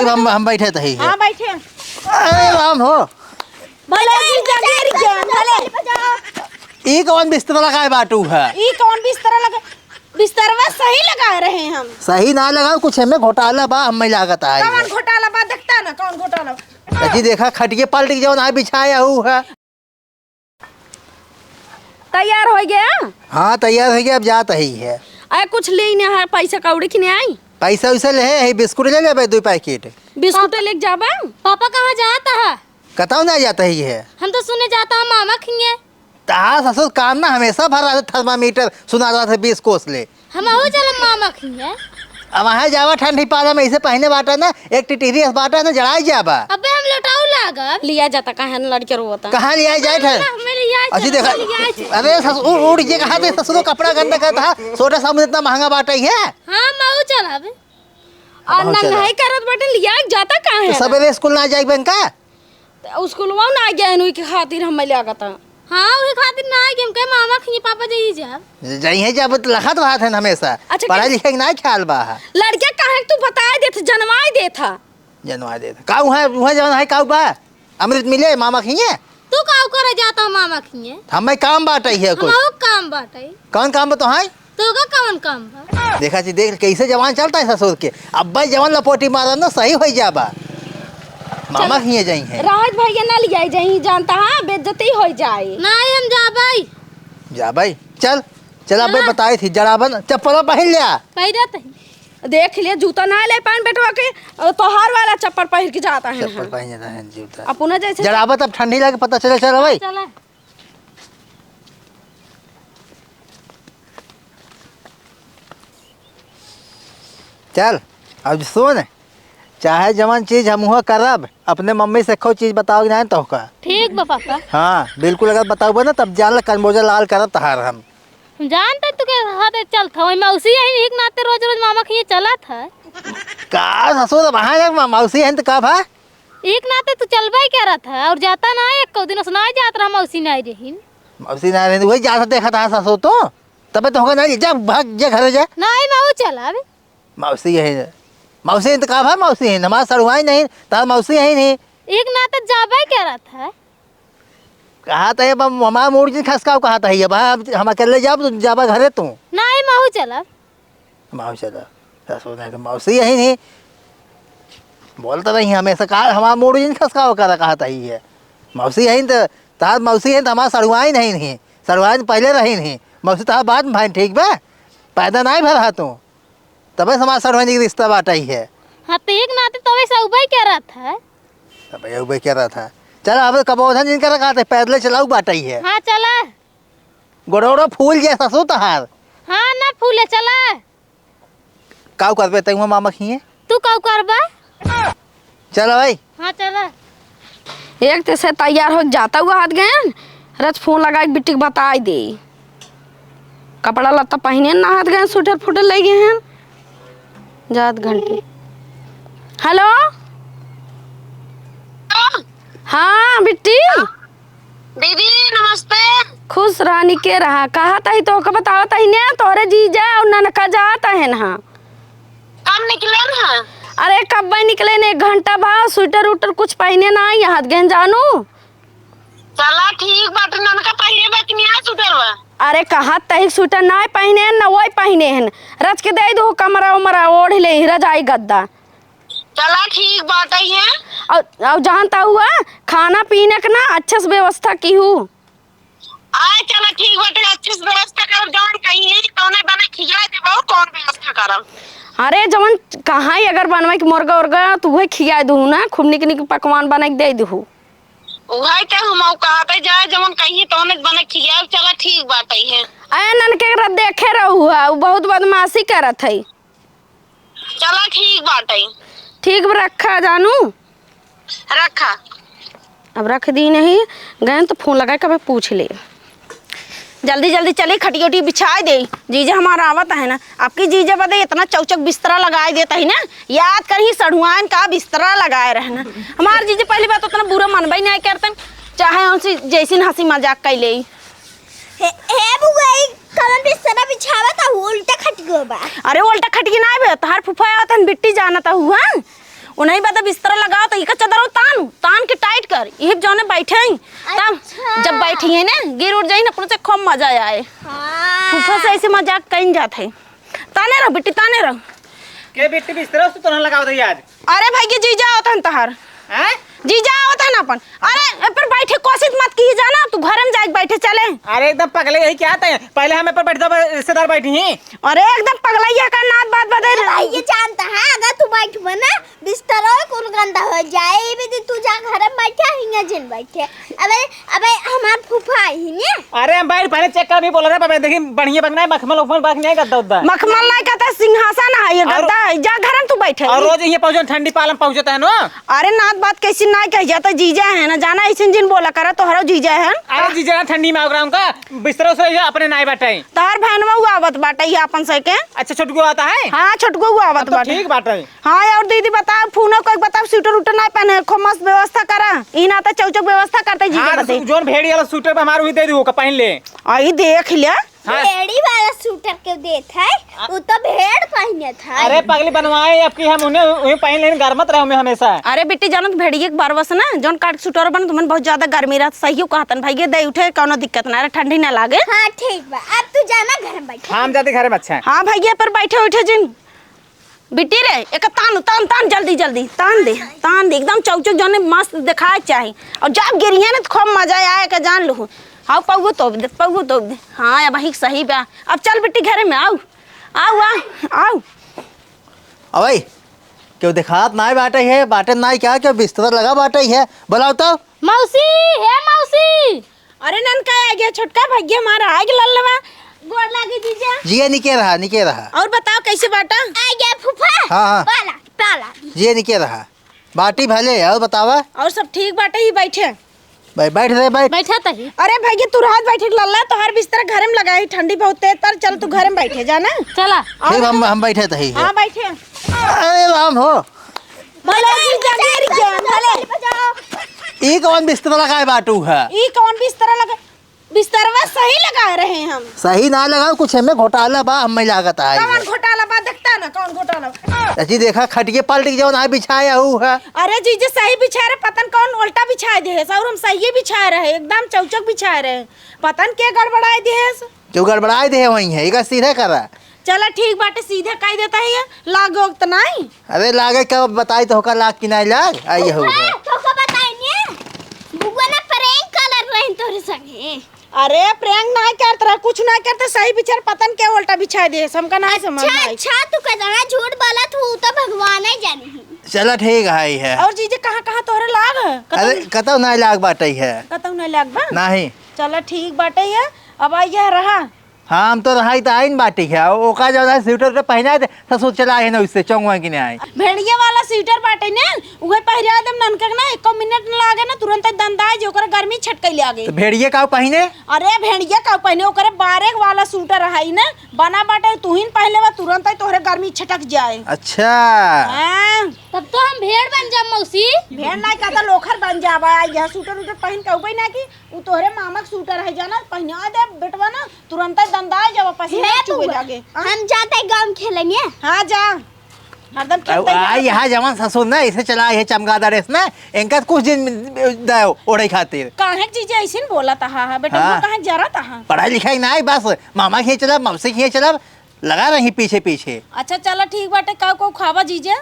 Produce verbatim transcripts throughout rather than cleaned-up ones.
हम, हम बैठे तही है। हाँ, बैठे। अरे राम हो। भले जीजा गिर गया, भले। ई कौन बिस्तर लगाए बाटू है? ई कौन बिस्तर लगा? बिस्तरवा सही लगाए रहे हम। सही ना लगाओ, कुछ हमें घोटाला बा, हमें लागत है। कौन घोटाला बा? देखता ना, कौन घोटाला बा? जी देखा, खटिए पलट के जौन आ बिछाया हु है। तैयार होइ गया? हाँ, तैयार होइ गया, अब जात ही है। अरे, कुछ लेने है, पैसा कौड़ी कि नहीं आई? पैसा वैसा ले है, बिस्कुट ले लेबे दो पैकेट। बिस्कुट लेके जाबा? पापा कहाँ जात है? कतौ ना जात ही है। हम तो सुने जात है मामा खिए। तहार ससुर कान ना हमेशा भर रहा था, थर्मामीटर सुना रहा था बीस कोस ले। हमहू चलब मामा खिया। अब वहाँ जावा ठंडी पाला में ऐसे पहिने बाटा ना, एक टिटरी अस बाटा ना जड़ाई जाबा। अबे हम लौटाऊ लागब। लिया जाता, काहे न लड़के रोवता? कहाँ लिया जाए ठंड? हमें लिया अच्छी देखा। लिया जाए। अरे ससुर उड़, उड़ ये कहाँ थे ससुर, कपड़ा गंदा करता है, सोडा साबुन इतना महंगा बाटा ही है। हाँ, मऊ चलब। आ, मऊ ना चलब। नहीं करत बाटे, लिया जाता काहे? तो सबेरे स्कूल ना जाई बन का? त स्कूलवा ना गए हन, ओही के खातिर हम ले लागत। हाँ, ओही खातिर ना गए, हम कहे मामा खिए पापा जाई जाब। जाई है जब लखत बात है हमेशा। अच्छा, पढ़ाई के लिखाई के ना ख्याल बा। लड़के काहे तू बताए देत, जनवाए देत हा? जनवाए देत। का उहाँ, उहाँ जवन है का बा? अमृत मिले मामा खिए? तू का करे जाता मामा खिए? हमें काम बाटे है कुछ। हमहू काम बाटे। कौन काम बा तोहाई? तोहका कवन काम बा? देखा जी, देख कैसे जवान चलता है ससुर के। अब्बा जवान लपोटी मारब ना, सही होइ जाबा। मामा चल। हिये जाई है। राहत भैया ना लियाई जाई, जानता हाँ, बेइज्जती होइ जाए। नहीं, हम जाबई। जाबई? चल, चल अब्बे चला। बताई थी, जड़ाबन, चप्पल पहिन लिया। पहिरत ही। देख ले, जूता ना ले पान बेटवा के, तोहार वाला चप्पल पहिर के जाता है चप्पल ना। पहिन जाता है, जूता। अपना जैसे जड़ाबत अब ठंडी लगे, पता चले, चल भाई। चला। चल, अब सुन, चाहे जवन चीज हम उहाँ करब, अपने मम्मी से खो चीज बताओ कि नहीं तोहका। ठीक बा पापा। हाँ, बिल्कुल, अगर बताओबे ना, तब जान ले, कनबोजा लाल करब तहार हम। हम जानते तू के हाथे चलत ह, ओई मौसी यही एक नाते रोज रोज मामा खिए चलत ह। का ससुर, वहाँ एक मा-, मौसी है तो का भा? एक नाते तू चलबे करत ह, और जाता ना, एको दिन सुनाई जात रहा मौसी नहीं रहीन। मौसी ना रहे, वही जात देखत हा ससुर तो। तबे तो होगा नहीं, जा भाग, जा घरे जा। नहीं, मऊ चल अब। मौसी है, मौसी है तो का भा मौसी है, हमार सड़ुआई नहीं, तार मौसी है नहीं। एक नाते जाबे करत ह। कहा त है, अब हमार मूड जिन खसकाओ, कहा त है, अब हम, हम अकेले जाब, तू जाबा घरे तू। नहीं, मऊ चल अब। मऊ चल अब। ससुर नहीं तो मौसी यही नहीं। बोलत रही हमेशा, का हमार मूड जिन खसकाओ, करा कहा त है। मौसी यही तो, तार मौसी है तो हमार सड़ुआई नहीं, नहीं। सड़ुआई तो पहले रही नहीं। मौसी तो बाद में भाई, ठीक बा? पैदा नहीं भर हा तू। तबे से हमार सड़ुआई के रिश्ता बाटई है। हाँ, तो एक नाते तबे से उबई करत ह। तबे उबई करत ह। चल, अब कबोधन जिन कर कहते, पैदले चलाऊ बाटई है। हाँ, चला। गोड़ोड़ो फूल जैसा सो तहार। हाँ, ना फूले, चला। काऊ करबे तै हुआं मामा खिए? तू काऊ करबा? चल भाई। हाँ, चला। एक ते से तैयार हो जाता हुआ हाथ गए, रच फोन लगा के बिट्टी के बताई दे। कपड़ा लत्ता पहिने ना हाथ गए, स्वेटर फूटर ले गए हैं। जात घंटी। हेलो। हाँ, बिट्टी। दीदी, नमस्ते। खुश रहा, निके रहा। कहा तही तोहका बतावा तही ने, तोहरे जीजा और ननका जात है ना। कब निकले ना? अरे, कब भाई निकले ने, एक घंटा भा, स्वेटर उटर कुछ पहिने ना आई, हाथ गहन जानू। चला ठीक बाटे, ननका पहिने बा कि नहीं स्वेटर बा? अरे, कहा तही स्वेटर ना पहिने हैं, ना वही पहिने हैं। रच के दे दो कमरा उमरा, ओढ़ ले, रजाई गद्दा। चला ठीक बाटे है। और, और जानता हुआ, खाना पीने के ना अच्छे से व्यवस्था की हूँ। आय, चला ठीक बाटे, अच्छे से व्यवस्था करब, जौन कहीं है, तौने बना खिया देबो, कौन व्यवस्था करब? अरे, जवन कहाँ ही अगर बनवाई के मुर्गा उर्गा, तो उहे खिया दूँ ना, खूब निक निक पकवान बना के दे दूँ। उहे ते हम कहते जाए, जवन कहीं तौने बना खिया, चला ठीक बाटे है। अरे, ननके रह देखे रहू है, उ बहुत बदमाशी करत है। चला ठीक बाटे। ठीक बा, रखा जानू। रखा। अब रख दी नहीं, गए तो फोन लगा के अबे पूछ ले। जल्दी जल्दी चली, खटिया उटिया बिछाए दे। जीजा हमारा आवत है ना, आपकी जीजा बदे इतना चौचक बिस्तरा लगाए देता है ना, याद करही सढ़ुआन का बिस्तरा लगाए रहना। हमार जीजा पहली बात उतना बुरा मनबे नहीं करते, चाहे उनसे जैसी हंसी मजाक कर ले। हे, हे बुआ, ई कवन बिस्तरा बिछावत हऊ? उल्टा खटियो बा। अरे, उल्टा खटियो ना बे, तहार फुफा आवत हन, बिट्टी जानत हऊ, हाँ? उन्हीं बता बिस्तरा लगाओ तो इका चदरो तान, तान के टाइट कर, इही जौने बैठे ही। तब अच्छा। जब बैठी है ना, गिर उड़ जाई ना, अपने से खूब मजा आए। हाँ। फूफा से ऐसे मजाक कइन जात है। ताने रह बिट्टी, ताने रह। के बिट्टी बिस्तरा से तो ना लगाओ दे आज। अरे भाई, ये जीजा आवत हन तहार। हैं? जीजा आवत हन अपन। अरे, ए पर बैठे कोशिश मत की जाना, तू घरे में जाके बैठे चले। अरे, एकदम पगले यही क्या थे? पहले हम ए पर बैठ दो, रिश्तेदार बैठी ही। अरे, एकदम पगलैया का नात बात बदल। अरे भाई, ये जानता है, अगर तू बैठबे ना, बिस्तरो कुल गंदा हो जाए, ये भी तू जा घर में बैठे, हियां जिन बैठे। अबे, अबे, हमार फूफा आई ने। अरे, हम बैठ पहले चेक कर भी बोल रहे, अबे, देखी, बढ़िया बगना है, मखमल उखमल बाग नहीं है, गद्दा उद्दा। मखमल नहीं कहता, सिंहासन है, ये और गद्दा है, जा घर में तू बैठे। और रोज ये पहुंचो, ठंडी पालम पहुंचता है ना। अरे, नात बात कैसी ना कह जाता, जीजा है ना, जाना ऐसे जिन बोला करा, तोहरो जीजा है। अरे, जीजा ना ठंडी में आगरा उनका, बिस्तरा उस्तरा ये अपने नाई बैठे। तार बहनवा हुआ आवत बाटे, ये अपन से के। अच्छा, छोटकू आता है? हाँ, छोटकू हुआ आवत अब तो बाटे। ठीक बाटे। हाँ, और दीदी बताओ, फोनो कोई बताओ, स्वेटर उटर ना पहने, खूब मस्त व्यवस्था करा। ई ना तो चौचक व्यवस्था करते जी हाँ, के बदे। तो जोन भेड़ी वाला स्वेटर पे हमार वही दे दू, ओका पहन ले। आई देख ले। हाँ। भेड़ी वाला स्वेटर के देत है, वो तो भेड़ पहनत है। अरे पगली बनवाए, अब की हम उन्हें वही पहन लेने, गरमत रहे हमें हमेशा। अरे बिट्टी जानत भेड़िए के बार बस ना, जोन काट के स्वेटर बन, तुमन बहुत ज्यादा गर्मी रहत, सही कहतन भैया, दे उठे, कौनो दिक्कत ना रहे, ठंडी ना लागे। हाँ, ठीक बा, अब तू जाना घर में बैठ। हम जाते घर में, अच्छा। हाँ भैया, पर बैठे उठे जिन। बिट्टी रे, एक तान, तान, तान, जल्दी, जल्दी, तान दे, तान दे, एकदम चौचक जौने मस्त दिखाए चाही। और जब गिरिया ना तो खूब मजा आए के जान लू। हाँ, पौगो तोप दे, पौगो तोप दे। हाँ, अब वही सही बा। अब चल बिट्टी घरे में, आऊ, आऊ, आऊ, आऊ। अबे, केहू देखात नाई बाटे है, बाटे नाई क्या, केहू बिस्तर लगा बाटे है, बुलाओ तो। मौसी, हे मौसी। अरे ननका, आ गया छोटका भैया हमारा, आ गया लल्लवा। गोड़ लागी जीजा। जिया निके रहा, निके रहा। और बताओ कैसे बाटा? आ गया फूफा। हाँ, हाँ। पाला, पाला। जिया निके रहा। बाटी भले, और बतावा? और सब ठीक बाटे ही, बैठे। भाई, बैठ रे, बैठ। बैठा तही। अरे भैया, तू रहत बैठे लल्ला, तोहार बिस्तर घरे में लगा ही, ठंडी बहुत तेज तर, चल तू घरे में बैठे, जाना। चला। और ठीक, हम, हम बैठे तही है। हाँ, बैठे। अरे राम हो। भले जीजा गिर गया, भले। ई कौन बिस्तर लगाए बाटू है? ई कौन बिस्तर लगा? बिस्तरवा सही लगा रहे हम। सही ना लगाओ, कुछ एमे घोटाला बा, हमें लागत है। कौन घोटाला बा? देखता ना कौन घोटाला बा। चाची देखा, खटिए पलट के जौन है बिछाया हु है। अरे जीजा सही बिछा रहे, पतन कौन उल्टा बिछा दे है, और हम सही बिछा रहे, एकदम चौचक बिछा रहे, पतन के गड़बड़ाए दे है। जो गड़बड़ाए दे है वही है, इका सीधा करा। चला ठीक बाटे, सीधे कह देता है ये, लागो त नाई। अरे लागे कब बताई तो होका लाग कि नाई लाग, आई हो। हाँ, तोका बताई ने, बुआ ना prank करत रही तोरे संगे। अरे prank नाई करत रहा, कुछ नाई करते, सही बिचार पतन के उल्टा बिछाए दे, हमका नाई समझ में आई। अच्छा, तू कहता ना झूठ बोला, तू तो भगवान ही जानी। चला ठीक है, है। और जीजे कहाँ कहाँ तोहरे लाग है? अरे कतौ नाई लाग बाटे है। कतौ नाई लाग बा? नहीं। चला ठीक बाटे है, अब आई है रहा। हाँ, हम तो रहाई त आइन बाटी है, ओ-, ओका जौन है स्वेटर उटर पहिनाए दे, ससुर चला है ना उससे, चौंगवा के नहीं आए। भेड़िया वाला स्वेटर बाटे ने, उहे पहिरा देम ननका के ना, एको मिनट न लागे ना, तुरंत दंदाए जे ओकरा गर्मी छटकई लागे। तो भेड़िया का पहिने? अरे भेड़िया का पहिने, ओकरे बारेक वाला स्वेटर रहाई ना, बना बाटे, तुहिन पहले बा, तुरंत ही तोहरे गर्मी छटक जाए। अच्छा। हाँ। तब तो हम भेड़ बन जाब मौसी। भेड़ नहीं कहता, लोखर बन जाबा, यह स्वेटर उटर पहिन के उबे ना की, उ तोहरे मामा के स्वेटर है, जाना, पहिना दे बेटवा ना, तुरंते दंदाए जब पसीना हे चुए बबुआ, लागे। हाँ? हम जाते गाँव खेलेंगे। हाँ, जा। हरदम खेलते आ, ही यहाँ जवान ससुर ना, इसे चला, ये चमगादड़ है ना, इनका कुछ दिन दे ओढ़े खातिर। काहे के जीजे ऐसे न बोला था, हाँ, हाँ, बेटा, हाँ। वो काहे के जरा था, हाँ? पढ़ाई लिखाई ना है, बस मामा के चला, मौसी के चला, लगा रही पीछे पीछे। अच्छा, चला, ठीक बाटे, काऊ, काऊ खावा जीजे?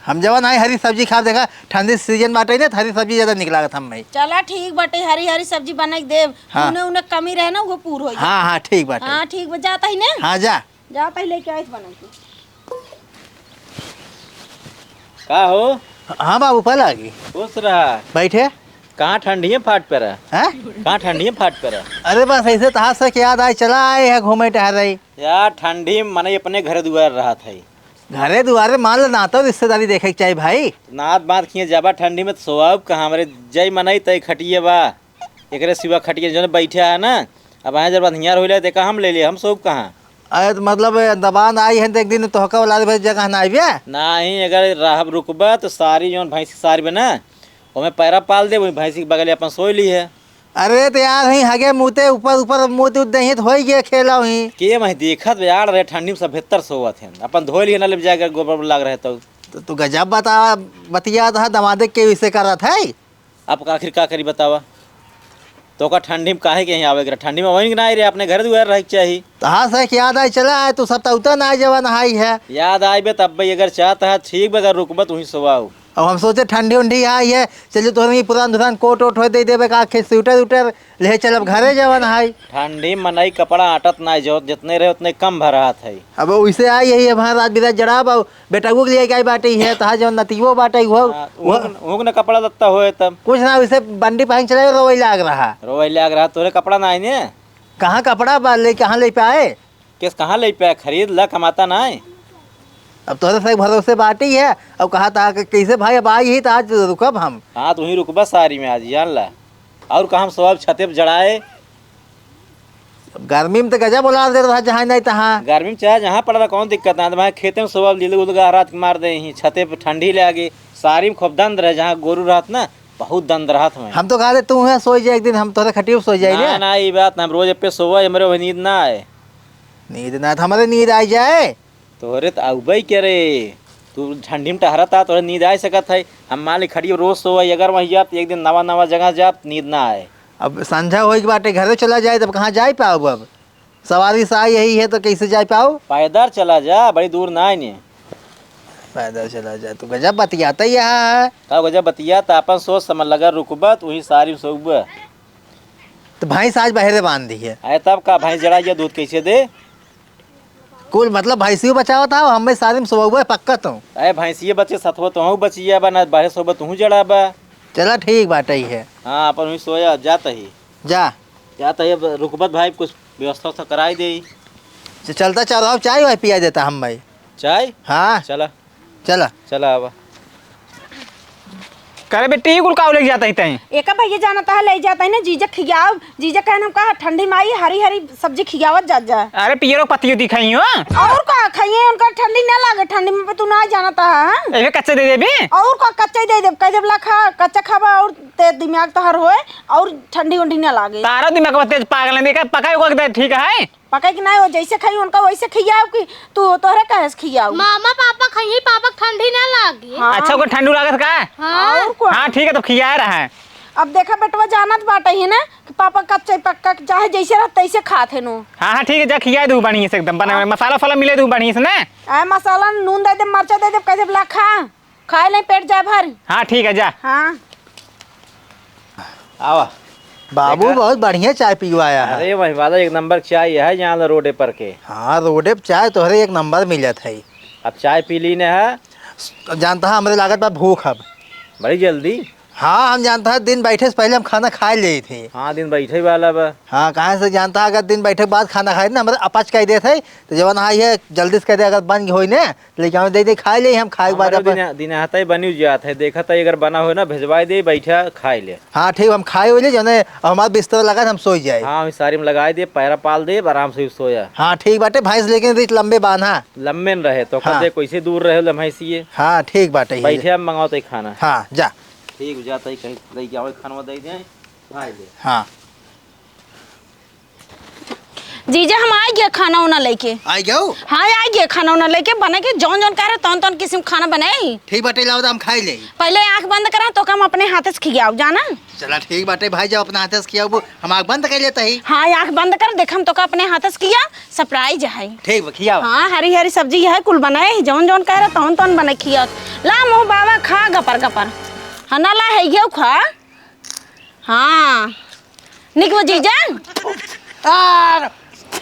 हम जवन आई हरी सब्जी खाब, देखा ठंडी सीजन बाटे ने, हरी सब्जी ज्यादा निक लागत हम भाई। चला ठीक बाटे, हरी हरी सब्जी बना के देब। हाँ। उन्हें, उन्हें कमी रहे ना, वो पूर हो जाए। हाँ, हाँ, ठीक बाटे। हाँ, ठीक बा, जाता ही ने? हाँ, जा। जाता ही लेके आइस बना के। का हो? हाँ बाबू, पल आ गई। खुश रहा। बैठे। कहाँ ठंडिये फाट पे रहा? हैं? कहाँ ठंडिये फाट पे रहा? अरे बस ऐसे तहार से के याद आए, चला आए हैं घूमे टहरे। यार ठंडी में मनई अपने घरे दुआर रहत है। घरे दुआरे मान लो ना तो रिश्तेदारी देखे के चाही भाई। नात बात किए जाबा ठंडी में तो सोआब कहाँ? हमरे जय मनई तय खटिए बा, एकरे सिवा खटिए जौन बैठे है ना। अब आए जब अंधियार होइला देखा हम ले लिए, हम सोब कहाँ? अरे तो मतलब दबान आई है तो एक दिन तोहका वाला भाई जगह ना आइबे। नहीं, अगर रहब रुकबा तो सारी जौन भैंस की सारी बना ओमे पैरा पाल दे, वही भैंसी के बगले अपन सोई ली है। अरे तो यार, ही हगे मुते ऊपर, ऊपर मुते उत दही तो होई गया खेला ही। के मैं देखत बे यार रे, ठंडी में सब बेहतर सोवत हैं, अपन धोई लिए ना ले जाकर गोबर लाग रहे तो। तो तू गजब बता, बतियात ह, दमादे के इसे करत है। अब आखिर का करी बतावा? तोका ठंडी में काहे के यहाँ आवे के रहा? ठंडी में वहीं ना आए रे, अपने घर दुआर रहे के चाही। तो हाँ से याद आई चला है, तू सब तो उतना ना जवन आई है। याद आई बे तब बे, अगर चाहत है ठीक बे, अगर रुकबत वहीं सोवाऊ। अब हम सोचे ठंडी उंडी आई है, चलिए तोहरे ही पुरान धुरान कोट ओट हो दे देबे का, आखे स्वेटर उटर ले चलब घरे जवन है। ठंडी में मनई कपड़ा आटत ना है, जो जितने रहे उतने कम भरात है। अब वैसे आई यही हमारा रात बिरात जड़ाब, अब बेटउओ के लिए आई बाटे है, तहा जवन नतियो बाटे हो। हाँ, वो उहक न, उहक न कपड़ा लत्ता होए तब। कुछ ना, वैसे बंडी पहन चले, रोवे लाग रहा। रोवे लाग रहा, तोरे कपड़ा ना आई ने। कहाँ कपड़ा बा, ले कहाँ ले पाए? केस कहाँ ले पाए? खरीद ला, कमाता ना है। अब तोहरे से भरोसे बाटी है, अब कहा था कि कैसे भाई, अब आई ही तो आज रुकब हम। हाँ, तू ही रुकबा सारी में आज, जान ला। और कहाँ हम सोब छते पे जड़ाए? अब गर्मी में तो गजब उलार दे रहा, जहाँ नहीं तहाँ। गर्मी में चाहे जहाँ पड़ा रहा, कौन दिक्कत ना है। तो भाई खेते में सोब, लीलू उलगा रात के मार दे ही, छते पे ठंडी लागे। सारी में खूब दंद रहे, जहाँ गोरू रहत ना, बहुत दंद रहत में। हम तो कहा थे, तू है सोई जाए एक दिन, हम तोहरे खटियो सोई जाए ना, ना। ना, ये बात ना, हम रोज पे सोवा, हमरे वही नींद ना आए। नींद ना, तो हमारे नींद आ जाए। तोहरे त आउबे करे, तू ठंडी में टहरत आ, तोहरे नींद आ सकत है। हम मान ली खड़ी रोज सोवा, अगर वहीं जात, एक दिन नवा नवा जगह जात, नींद ना आए। अब संझा होई के बाटे, घरे चला जाए, तब कहाँ जाए पाओ? अब सवारी से आई यही है, तो कैसे जाए पाओ? पैदल चला जा, बड़ी दूर ना आए ने। पैदल चला जाए, तो गजब बतियाता ही यहाँ है। का गजब बतिया, तो अपन सोच समझ लगा, रुकबा, तू ही सारी में सोबा। तो भैंस आज बहरे बांध दी है। अरे तब का, भैंस जड़ा गया, दूध कैसे दे? कुल मतलब भैंसियो बचावत हव, हमें सारी में सोबा पक्का तो। अरे भैंसिये बचे, सथवा तोहू बचिया बा, ना बाहरे सोबा तोहू जड़ा बा। चला ठीक बाटे ही है। हाँ, अपन वहीं सोया, जात ही। जा। जात ही, अब रुकबत भाई, कुछ व्यवस्था उवस्था कराई दे। च-, चलता चलो, अब चाय वाय पिया देता हम भाई। चाय? हाँ। चला। चला। चला आवा। करे बेटी, ई कुल काऊ लेके जाता ही तैं? एका भैया जानता है, ले जाता है ना, जीजा खियाव। जीजा कहन हम कहा, "ठंडी माई, हरी हरी सब्जी खियावत जात जा।" अरे पियरो पतियो दिखाई हो। और का खाइए, उनका ठंडी ना लागे, ठंडी में तू ना जानता है, हाँ? एबे कच्चे दे देबी? और का कच्चे दे देब, कह देब ला खा, कच्चा खाबा और ते दिमाग तोहर होए और ठंडी उंडी ना लागे। तारा दिमाग तेज पागल है, देखा पकाई को दे, ठीक है? पकाई के नाई हो, जैसे खाई उनका वैसे खियाओ कि तू तोहरे कहे से खियाओ? मामा पापा खाइए, पापा ठंडी ना लागे। हाँ। अच्छा, ओकर ठंडू लागत का? हाँ। और का? हाँ, ठीक है, तो खियाए रहा है। अब देखा बेटवा जानत बाटे ही ना कि पापा कच्चे पक्का चाहे जैसे रह तैसे खात है नु। हाँ, हाँ, ठीक है, जा खियाए दू बढ़िया से एकदम, बना हाँ। मसाला उसाला मिले दू बढ़िया से ना। आए मसाला नून दे दे, मरचा दे दे, कह दे ला खा। खाए ले पेट जाए भर। हाँ, ठीक है, जा। हाँ। आवा। बाबू, देखा? बहुत बढ़िया चाय पिवाया है। अरे, वही वाला एक नंबर चाय है यहाँ रोडे पर के। हाँ, रोडे पर चाय तोहरे एक नंबर मिलत है। अब चाय पी ली ने है। जानता है, हमरे लागत बा भूख अब। बड़ी जल्दी। हाँ, हम जानता है, दिन बैठे से पहले हम खाना खाए लेई थे। हाँ, दिन बैठे वाला बा। हाँ, कहाँ से जानता है, अगर दिन बैठे के बाद खाना खाए ना, हमरे अपच कह देत है, तो जवन आई है, जल्दी से कह दे, अगर बन होई ने, लेके आवे, दे दे, खाए ले, हम खाए के बाद हमारे अपन दिन, दिन आता ही बनी जात है, देखा था अगर बना हो ना, भेजवाए दे, बैठा खाए ले। हाँ, ठीक, हम खाए हो ले, जौने हमार बिस्तर लगा, हम सोई जाए। हाँ, हम सारी में लगाए दे, पैरा पाल दे, आराम से सोया। हाँ, ठीक बाटे, भैंस लेकिन रीत लंबे बांधा। लंबे न रहे, तो हाँ। कहते कैसे दूर रहे लम्हाइसिए। हाँ, ठीक बाटे, ही बैठे ले। हम मंगाओ तो खाना। हाँ, जा। ठीक, जाता ही कहीं लेके आवे, खाना दे दे, खाए ले। हाँ। जीजा, हम आइ गया खाना उना लेके। आइ गयो? हाँ, आइ गया खाना उना लेके, बने के जौन जौन कह रहे, तौन तौन किस्म खाना बनाई। ठीक बाटे, लाओ तो हम खाई ले। पहले आँख बंद करा, तो हम अपने हाथे से खियाओ, जाना? चला ठीक बाटे भाई, जब अपने हाथे से खियाओ, हम आँख बंद कर लेते ही। हाँ, आँख बंद कर, देख हम तो का अपने हाथे से खिया, surprise है। ठीक बा, खियाओ। हाँ, हरी हरी सब्जी है, कुल बनाए, जौन जौन कह रहे, तौन तौन बने खिया। ला मुँह बाबा खा गपर गपर। हाँ, ना ला है, ये खा। हाँ, निक वो जीजा। आर!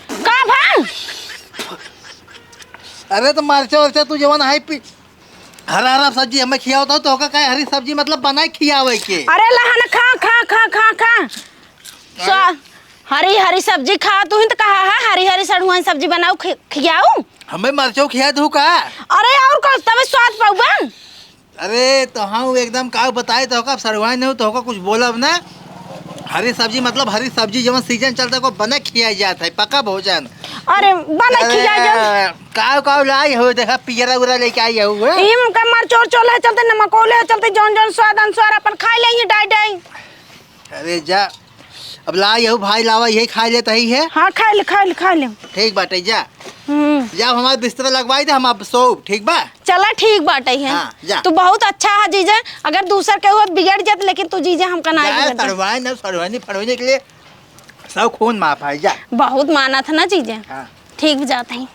का भा? अरे तो मरचा उरचा तू जवन हाई पी, हरा हरा सब्जी हमें खियावत हो, तो ओका काहे हरी सब्जी मतलब बनाए खियावे के? अरे लहन खा, खा, खा, खा, खा। स्वा-, हरी हरी सब्जी खा, तू ही तो कहा है हरी हरी सड़ुआइन सब्जी बनाऊ, खि-, खियाऊ। हमें मरचो खिया दू का? अरे और का तबे स्वाद पाऊबा। अरे, तो हम एकदम का बताए, तो का सरवाए नहीं हो, तो का कुछ बोलब ना। हरी सब्जी मतलब हरी सब्जी, जवन सीजन चलता, को बने खिया जात है, पक्का भोजन। अरे, बने अरे, खिया जात। काव काव लाई हो, देखा पियरा उरा लेके आई हो, हैं? इम का मरचोर चोले चलते, नमकोले चलते, जौन जौन स्वाद अनुसार अपन खाए ले डाई डाई। अरे जा, अब ला, यहू भाई लावा, यही खाइ लेत ही है। हाँ, खाइ ले, खाइ ले, खाइ ले। ठीक बाटे, जा। हम्म। जा, हमार बिस्तरा लगवाइ दे, हम अब सोउब, ठीक बा? चला, ठीक बाटे है। हाँ, जा। तू बहुत अच्छा है जीजा, अगर दूसर केहू बिगड़ जात, लेकिन तू जीजा हमका नाहीं बिगड़ जात। सड़वाइन, सड़वाइन, फड़वाइन के लिए सब खून माफ है, जा। बहुत मानत है ना जीजा। हाँ। ठीक जात ही।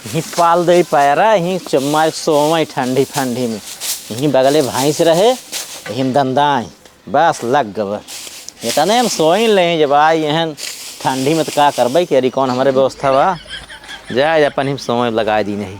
यहीं पाल देई पैरा, यहीं चुम्मा एक सोवई ठंडी ठंडी में। यहीं बगले भैंस रहे, यहीं में दंदाई। बस लग गवा। इतने हम सोई लें, जब आई एहन ठंडी में त का करबे, केरी कौन हमरे व्यवस्था बा। जाए अपन ही सोवई लगाए दी नहीं।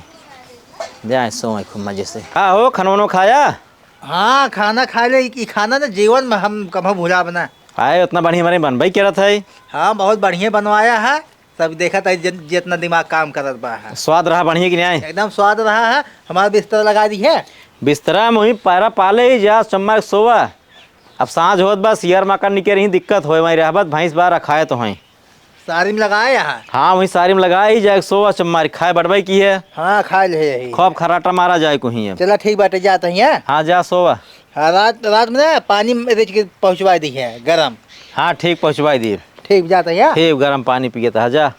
जाए सोवई खूब मजे से। का हो, खाना वाना खाया? हाँ, खाना खाइ ले। ई खाना ना जीवन में हम कभो भुलाब ना। आए, उतना बढ़िया हमरे बनबे करत है। हाँ, बहुत बढ़िया बनवाया है। सब देखत है, जित-, जितना दिमाग काम करत बा है। स्वाद रहा बढ़िया कि नाहीं? एकदम स्वाद रहा है। हमार बिस्तरा लगाइ दी है। बिस्तरा में वहीं पैरा पाले ही जा, चम्मा के सोवा। अब साँझ होत बा, सियर माकड़ निकरी ही, दिक्कत होए, वहीं रहबत, भैंस बा रखाए तो हैं। सारी में लगाए यहाँ? हाँ, वहीं सारी में लगाए ही, जाए सोवा, चम्मा के खाए बटबे की है। हाँ, खाइ ले यही। खूब खराटा मारा जाए को ही अब। चला, ठीक बाटे, जात ही है। हाँ, जा सोवा। हाँ, रात, रात में ना पानी में रिझ के पहुँचवाइ दी है, गरम। हाँ, ठीक, पहुँचवाइ दी। ठीक, जात ही है। ठीक, गरम पानी पिए त जा।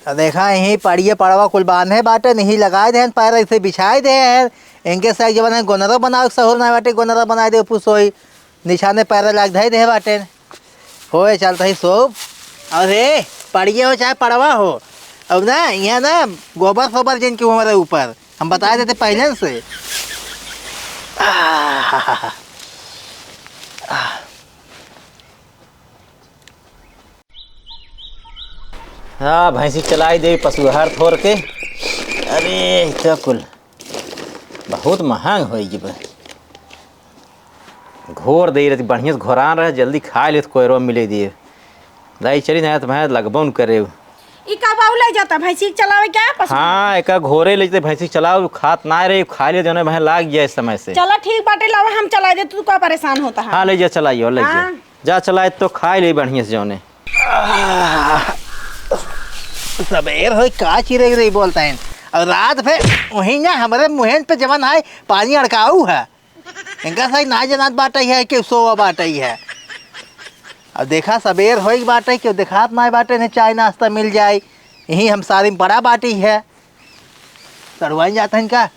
त देखा, यहीं पड़िए पड़वा कुल बान्हे बाटे, नहीं लगाए देहन, पैर ऐसे बिछाए देहन। इनके साथ जवन है, गोनरो बनावे के सहूर ना बाटे, गोनरो बनाए दे, पुसोई। निछाने पैर लाग धई देहे बाटे। होए, चलत ही सोब। अउर हे, पड़िए हो चाहे पड़वा हो, अब ना, यहाँ ना, गोबर सोबर जिनके हमारे ऊपर, हम बताए देते पहिले से। आह, आह। हाँ, भैंसी चलाई दे पशु आहार थोर के। अरे, ई तो कुल बहुत महंग होई गी बा। घोर दे रहती, बढ़िया से घोरान रहे, जल्दी खाइ लेत, कोयरो मिले दिए। लाई चली ना तो मैं लगबो न करे। ई का बाऊ ले जाता भैंसी के चलावे क्या पशु? हाँ, एका घोरे ले जाते भैंसी के चलाओ, खात ना रहे, खाइ ले जौने भाई लाग गया इस समय से। चला ठीक बाटे, लावा हम चलाइ दे, तू का परेशान होता है? हाँ, ले जा, चलाइयो, ले जा। हाँ। जा चलाए तो खाइ ले बढ़िया से जौने। आह, सबेर होई का चिरई रही बोलता है। अउर रात भे वहीं ना हमरे मुहेन पे जवन है पानी अड़काऊ है। इनका सही ना जनात बाटइ है कि सोवा बाटइ है। अब देखा सबेर होई बाटइ, केहू देखात नाहीं बाटइ, इन्हें चाय नाश्ता मिल जाई। यहीं हम सारी में पड़ा बाटी है। सड़ुआइन जात हन का?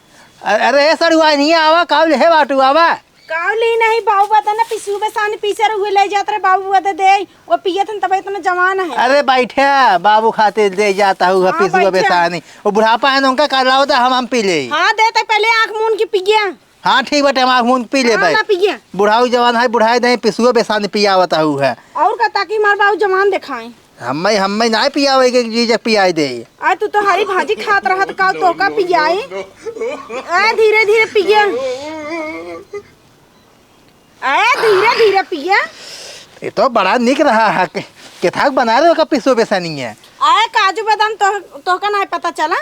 अ-, अरे ए सड़ुआइन, हियाँ आवा, काव लेहे बाटू, आवा। काव ली नहीं, बाबू बता ना, पिसुबे सानी पीसे रहुए ले जात रहे, बाबू बता दे, वो पियत हन तब इतना जवान है। अरे बैठे, बाबू खातिर दे जाता हूँ, हाँ, पिसुबे बैठे। सानी। वो बुढ़ापा है ना, उनका कर लाओ तो हम, हम पी ले। हाँ, दे तो पहले आँख मून के पिया। हाँ, ठीक बाटे, हम आँख मून के पी लेबै। हाँ, ना पिया। बुढ़ाऊ जवान है, बुढ़ाए दे, पिसुओ बेसानी पियावत हऊ है। और का, ताकि हमार बाबू जवान देखाएं। हम्मै, हम्मै नाहीं पियावे के, जीजक पियाए दे। आ, तू तो हरी भाजी खात रहत का, तोका पियाए? आ, धीरे धीरे पिया। आ, धीरे धीरे पिया। ये तो बड़ा निक रहा है। के-, केथाक बना रहे हो का पिसुओ बेसानी है? आ, काजू बादाम तो, तोका नाहीं पता चला?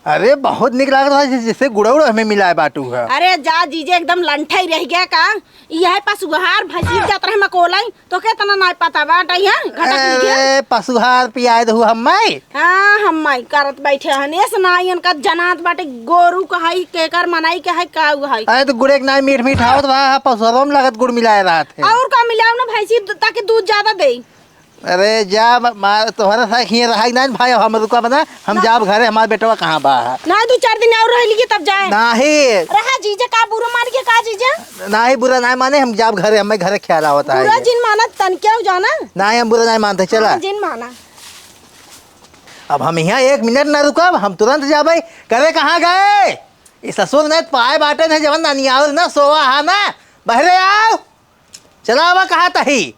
अरे, बहुत निक लागत है, जैसे गुड़ उड़ हमें मिलाए बाटू है। अरे जा जीजे, एकदम लंठा ही रह गया का? यह पशुहार भैंसी जात रहे मकोलाई, तो के तना नाय पता बाटे यहाँ घटक लिखे। अरे, पशुहार पियाए दहु हम्मै। हाँ, हम्मै करत बैठे हन, एस नाई इनका जनात बाटे, गोरू कहाई, केकर मनाई कहाई, काऊ कहाई। अरे, तो गुड़े के नाई मीठ मीठ आवत बा, पशुहारों में लागत गुड़ मिलाए रहत है। और का मिलाओ ना भैंसी, ताकि दूध ज्यादा दे। अरे जा, म-, मा-, तोहरे साथ हियाँ रहाई ना भाई, हम रुका बना, हम ना। जाब घरे, हमार बेटवा कहाँ बा? ना, दो चार दिन और रह लीजिए, तब जाए। नाही। रहा जीजा, का बुरा मान के का जीजा? नाही, बुरा नाही माने, हम जाब घरे, हमें घरे ख्याल आवत है बुरा ये। जिन माना, तन क्या जाना? नाही, हम बुरा नाही मानते, चला। हाँ, जिन माना। अब हम यहाँ एक मिनट ना रुकब, हम तुरंत जाबे। करे कहाँ गए? ई ससुर ने पाए बाटे ने जवन ना नियावल ना सोवा हा ना, बहरे आओ। चला आवा, कहा तही।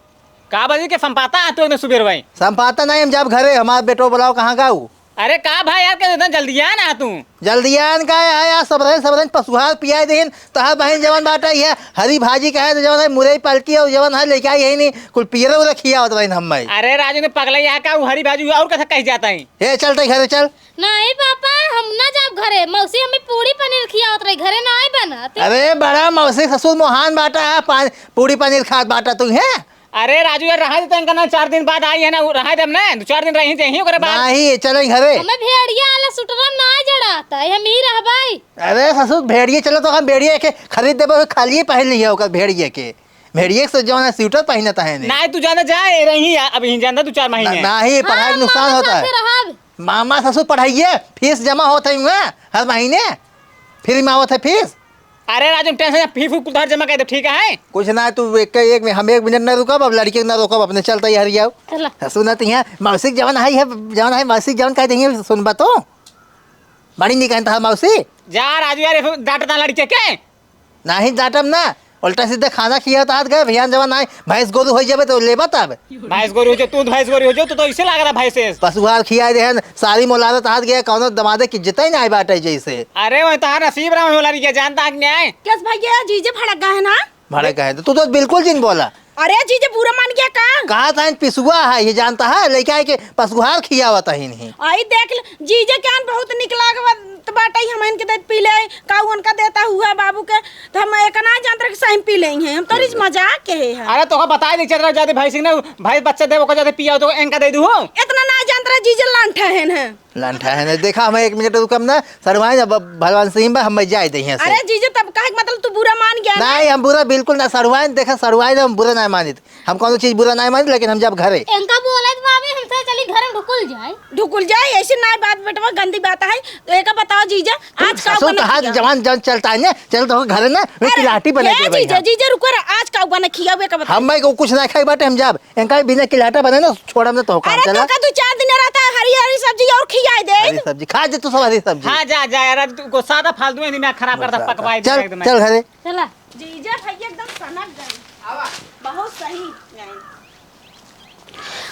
का बजी के संपाता आ तू एकदम सुबेर भाई? संपाता नहीं, हम जब घरे, हमार बेटो बुलाओ, कहाँ गाऊ? अरे का भाई यार, के इतना जल्दियान आ तू? जल्दियान का है यार, सबरन, सबरन पशुहार पियाए देहिन, तहार बहिन जवन बाटा है, हरी भाजी का है, तो जवन है मुरई पलकी और जवन है लेके आई है नहीं, कुल पियरे उरे खियावत रहिन हम भाई। अरे राजू ने पगला यहाँ का, वो हरी भाजी और कथा कह जाता है? ए, चल तई घरे चल। नहीं पापा, हम ना जाब घरे। मौसी हमें पूड़ी पनीर खियावत रही, घरे ना आई बनत। अरे बड़ा मौसी ससुर मोहान बाटा है, पा-, पूड़ी पनीर खात बाटा तू है। अरे राजू यार, रहा दे तो इनका ना, चार दिन बाद आई है ना, वो रहा दे हमने, दो चार दिन रही जाही ओकरे बाद। नहीं, चले घरे। हमें भेड़िया वाला सुटरा ना जड़ाता है, हम ही रहबाई। अरे ससुर, भेड़िए चलो तो हम भेड़िए के खरीद देबे, खाली पहन लिया ओकर भेड़िए के। भेड़िए से जौन है स्वेटर पहिनत है ने। नाहीं, तू जाना जा, ए रही है, अब यहीं जाना दो चार महीने। ना, नाहीं, पढ़ाई हाँ, नुकसान मामा होता है। साथे रहब। मामा ससुर पढ़ाइए, फीस जमा होत है हुआ हर महीने, फ्री में आवत है फीस। अरे राजू, टेंशन, फीस कुल तोहर जमा कर दे, ठीक है? कुछ ना, तू एक, एक, हम एक मिनट ना रुकब, अब लड़के ना रोकब, अपने चलता ही हर जाओ। चला। ससुर ना तो यहाँ मौसी जवन है, है, जवन है, मौसी जवन कह देंगे, सुनबा तो। बड़ी निकाय तो मौसी। जा राजू यार, ये डांटता लड़के के। नाहीं डांटब ना, उल्टा सीधा खाना खियावत हाथ गए, भियान जवन आए, भैंस गोरू होइ जाबे तो लेबा तब। भैंस गोरू हो जाओ, तू भैंस गोरू हो जाओ, तू तो इसे लाग रहा भैंस से। पशुहार खियाए देहन, सारी मोलादत हाथ गया, कौनो दमादे की इज्जत ही नाहीं बाटे जैसे। अरे वो तोहार नसीब रहा होला रिया, जानता है कि नाहीं? केस भैया, जीजे भड़क गए हैं ना? भड़क गए हैं तो तू तो बिल्कुल जिन बोला। अरे जीजे बुरा मान गया का? कहा था इन पिसुआ है, ये जानता है, लइका है कि पशुहार खियावत है इन्हीं। आई देख ले, जीजे के आन बहुत निक लागत बाटे, हम इनके देत पी ले, का उनका देता हुआ बाबू के, तो हम एक ना जानत रहे कि सही में पी लेंगे, हम तो रिज मजाक के है। अरे तोका बताए दे चल रहा, जादे भैंस ना, भैंस बच्चा दे, ओकर जादे पिया तो इनका दे दू हो। इतना ना जानत रहे, जीजे लंठा है ना। लंठा है ना, देखा हम एक मिनट रुकम ना, सड़वाइन अब भगवान सिंह बा, हम जाए दे यहाँ से। अरे जीजे तब कहे के मतलब तू बुरा मान गया ना? नाहीं, हम बुरा बिल्कुल ना, सड़वाइन देखा, सड़वाइन हम बुरा ना मानित। हम कौनो चीज बुरा नाहीं मानी, लेकिन हम जब घरे। इनका बोलत बा अभी हमसे, चली घर में ढुकुल जाए। ढुकुल जाए, ऐसे नाहीं बात बेटवा, गंदी बात है। तो एका बताओ जीजा, आज का ससुर बना तो हाथ खिया? जवान जवान चलता है ना, चल तो घरे ना, वे अरे, किलाटी बना ए दे भाई जीजा, हम। जीजा रुको रे, आज का बना खिया, एका बताओ। हम मैं को कुछ ना खाई बाटे, हम जब इनका बिना किलाटा बने ना, छोड़म ना तो काम अरे चला। तो का दो चार दिन रहता है, हरी हरी सब्जी और खिया दे। हरी सब्जी खा जे तू सब हरी सब्जी। हाँ, जा, जा यार, तू को सादा फालतू में दिमाग खराब करता, बस, पकवाई चल, दिमाग में। चल घरे। चला। जीजा भैया एकदम सनक गई। बहुत सही।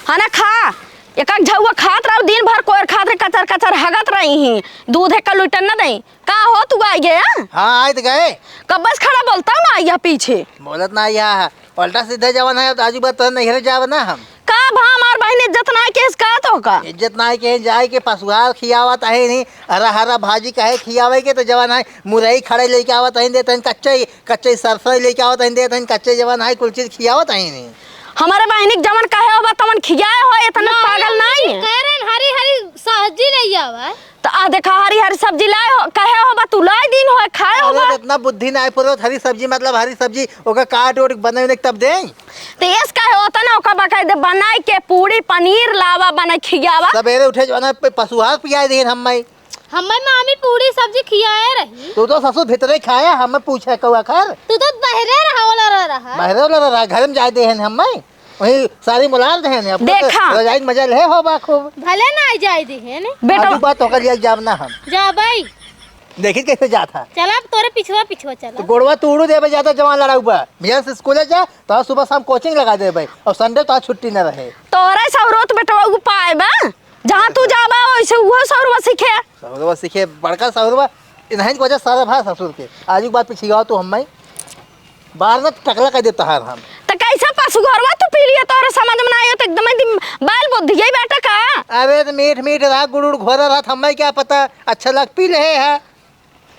है ना, खा। एक एक झउआ खात रहो, दिन भर कोयर खात रहे, कचर कचर हगत रही ही। दूध एक लीटर न दई। का हो, तू आई गया? हाँ, आइत गए। कब से खड़ा बोलता हूँ ना, आई है पीछे। बोलत ना आई है। उल्टा सीधा जवन है, अब आजू बात तो नैहरे जाब ना हम। का भा हमार बहिन इज्जत ना केस का तो का? इज्जत ना के जाए के पशुहार खियावत है नहीं, हरा हरा भाजी कहे खियावे के तो जवन है, मुरई खड़े लेके आवत है, देत है कच्चे कच्चे सरसों लेके आवत हइन, देत हइन, कच्चे जवन है, कुल चीज खियावत हइन। हमरे बहिनी के जवन कहे होबा, तवन खियाए हो, इतना ना, पागल ना, नाहीं है। कह रहे हैं, हरी हरी सब्जी ले आवा। तो आ देखा, हरी हरी सब्जी लाए हो, कहे होबा, तू लाए दिन हो, खाए अरे, होबा। तो इतना बुद्धि ना है, पूरा हरी सब्जी, मतलब हरी सब्जी, ओका काट ओट बनाए उन्हें तब दे। तो एस कहे होता ना, ओका बकायदे बनाए के पूरी पनीर लावा, बनाए खियावा। सवेरे उठे जवन है, प-, पशुहार पियाए देन हम माई। हम्मे मामी पूरी सब्जी खियाए रही। तू तो ससुर भीतरे खाया, हम्मे पूछे कौआ खर। तू तो बहरे रहा, ओला रह रहा। बहरे ओला रह रहा, घर में जाए देहन हम्मे। वही सारी मुलार देहन, अब तो देखा। रजाई में मजा ले हो बा खूब। भले ना जाए देहन। बेटा। आजू बात होकर लिया जाब ना हम। जा भाई। देखी कैसे जात है। चला, अब तोरे पिछुआ पिछुआ चला। तो गोड़वा तू उड़ू देबे, ज्यादा जवान लड़ाऊ बा। भैया से स्कूले जा, तो सुबह शाम कोचिंग लगा देबे, और संडे तो आज छुट्टी न रहे। तोरे सहुरोत बेटवा उ पाए बा। जहाँ तू जाबा, वैसे उहो सौरवा सीखे। सौरवा सीखे, बड़का सौरवा, इन्हीं के वजह सारा भा ससुर के। आज एक बात पे छिगाओ तो हम मैं, बार न टकला कर देता है हम। तो कैसा पशु घरवा तू पी लिया, तोरा समझ में ना आया, तो एकदम ही दिम-, बैल बुद्धि यही बेटा का? अरे तो मीठ मीठ रहा, गुड़ उड़ घोरा रहा, हमें क्या पता, अच्छा लग पी ले है।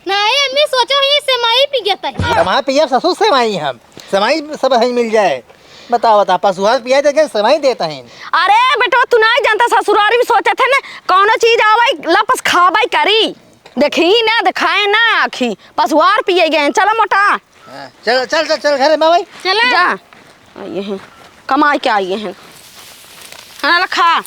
नाहीं, अम्मी, सोचो ही सेमाई पी गया था। सेमाई पिया ससुर सेमाई हम। सेमाई सब है मिल जाए। बताओ, बता, पशुहार पिया दे के सेमाई देता है। अरे बेटवा, तू नाहीं जानता, ससुरारी में सोचे थे ना, कौनो चीज आवे, लपस खावे करी। देखी ना, दिखाए ना आखी, पशुहार पिए गए। चलो मोटा। हाँ, चल, चल, चल, चल, घरे में भाई। चला। जा। आइए हैं, कमाई के आइए हैं। हाँ, रखा।